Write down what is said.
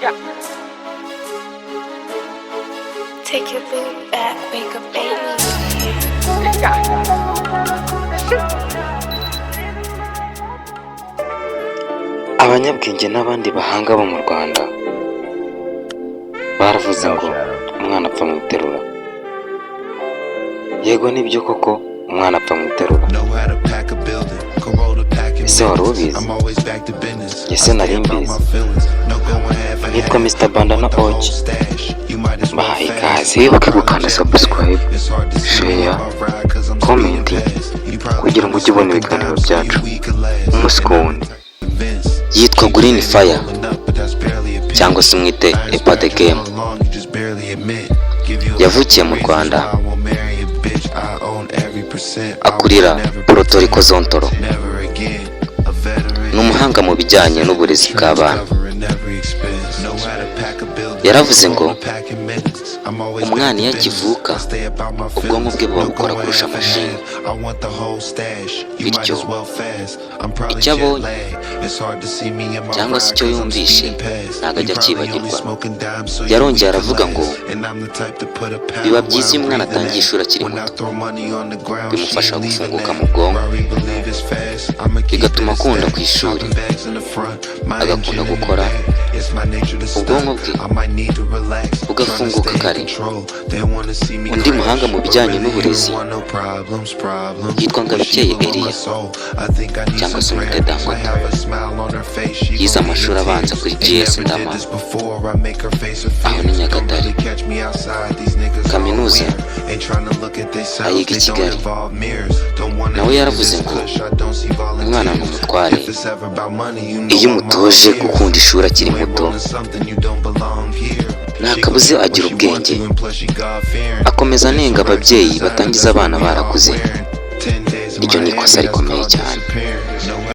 Yeah. Take your boot back, wake up, baby. Yeah. Abanyabwenge n'abandi bahanga bo mu Rwanda baravuze ngo umwana apfa mu iterura. Yego, nibyo koko, umwana apfa mu iterura. Ese wari ubizi? Ese nari mbizi. Nitwa Mr Bandana Oji, mbahaye ikaze. Wibuke gukanda subscribe, share, comment kugira ngo ujye ubona ibiganiro byacu umunsi ku wundi. Yitwa Green Fire cyangwa se umwite Epa the Game. Yavukiye mu Rwanda, akurira Puerto Rico Zontoro. Ni umuhanga mu bijyanye n'uburezi bw'abana. Yaravuze ngo umwana iyo akivuka ubwonko bwe buba bukora kurusha mashini, bityo icyo abonye cyangwa se icyo yumvishe ntabwo ajya akibagirwa. Yarongeye aravuga ngo biba byiza iyo umwana atangiye ishuri akiri muto, bimufasha gufunguka mu bwonko, bigatuma akunda ku ishuri, agakunda gukora, ubwonko bwe bugafunguka kare. Undi muhanga mu bijyanye n'uburezi yitwa Ngabikeye Eliya cyangwa se umwite Dangote. Yize amashuri abanza kuri GS Ndama, aho ni Nyagatare. Kaminuza ayiga i Kigali. Nawe yaravuze ngo umwana ni umutware iyo umutoje gukunda ishuri akiri muto, nta kabuze agira ubwenge. Akomeza anenga ababyeyi batangiza abana barakuze. Iryo ni ikosa rikomeye cyane.